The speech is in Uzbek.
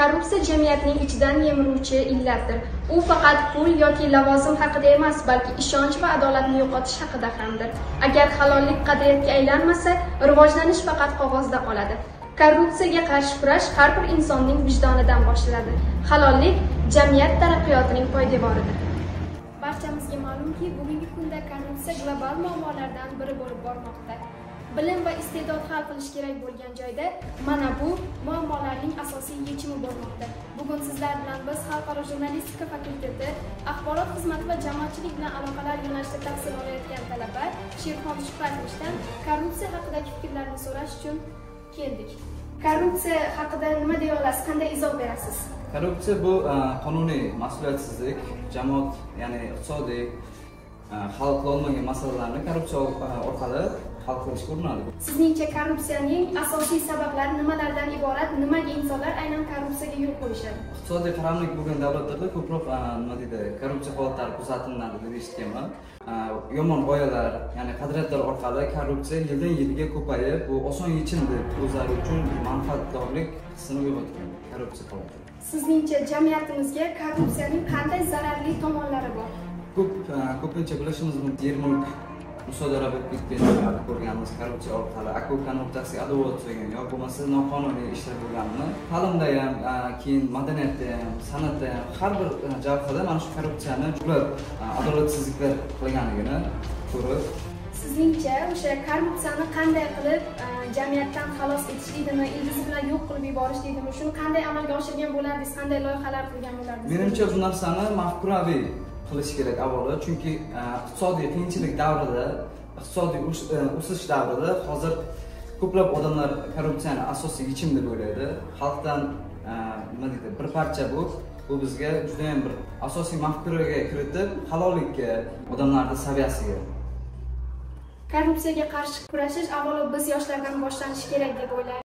Korrupsiya jamiyatning ichidan yemiruvchi illatdir. U faqat pul yoki lavozim haqida emas, balki ishonch va adolatni yo'qotish haqida hamdir. Agar halollik qadriyatga aylanmasa, rivojlanish faqat qog'ozda qoladi. Korrupsiyaga qarshi kurash har bir insonning vijdonidan boshlanadi. Halollik jamiyat taraqqiyotining poydevoridir. Barchamizga ma'lumki, bugungi kunda korrupsiya global muammolardan biri bo'lib bormoqda. Bilim va iste'dod hal qilish kerak bo'lgan joyda mana bu muammolarning asosiy yechimi bo'lmoqda. Bugun sizlar bilan biz Xalqaro jurnalistika fakulteti axborot xizmati va jamoatchilik bilan aloqalar yo'nalishida tahsil olayotgan talaba Sherxon Shuhratovichdan korrupsiya haqidagi fikrlarni so'rash uchun keldik. Korrupsiya haqida nima deya olasiz? Qanday izoh berasiz? Korrupsiya bu qonuniy mas'uliyatsizlik, jamoat, ya'ni iqtisodiy hal qila olmagan masalalarni korrupsiya orqali hal qilishga urinadi. Sizningcha korrupsiyaning asosiy sabablari nimalardan iborat? Nimaga insonlar aynan korrupsiyaga yo'l qo'yishadi? Iqtisodiy qaramlik bo'lgan davlatlarda ko'proq nima deydi, korrupsiya holatlari kuzatiladi deb eshitganman. Yomon g'oyalar, ya'ni qadriyatlar orqali korrupsiya yildan yilga ko'payib, bu oson yechim deb o'zlari uchun manfaatdorlik hissini uyg'otgan korrupsiya holati. Sizningcha jamiyatimizga korrupsiyaning qanday zararli tomonlari bor? Ko'pincha bilishimiz mumkin, yer mulk musodara bo'lib ketganini ko'rganmiz korrupsiya orqali, aka-ukani o'rtasida adovat bo'lgan yoki bo'lmasa noqonuniy ishlar bo'lganini. Ta'limda ham, keyin madaniyatda ham, san'atda ham har bir jabhada mana shu korrupsiyani ko'plab adolatsizliklar qilganligini ko'rib. Sizningcha o'sha korrupsiyani qanday qilib jamiyatdan xalos etish deydimi, ildizi bilan yo'q qilib yuborish deydimi, shuni qanday amalga oshirgan bo'lardingiz, qanday loyihalar qilgan bo'lardingiz? Menimcha bu narsani mafkuraviy qilish kerak avvalo, chunki iqtisodiy qiyinchilik davrida, iqtisodiy o'sish davrida hozir ko'plab odamlar korrupsiyani asosiy yechim deb o'ylaydi. Xalqdan nima deydi, bir parcha bu bizga juda ham bir asosiy mafkuraga kiritib, halollikka, odamlarning saviyasiga. Korrupsiyaga qarshi kurashish avvalo biz yoshlardan boshlanishi kerak deb o'ylayman.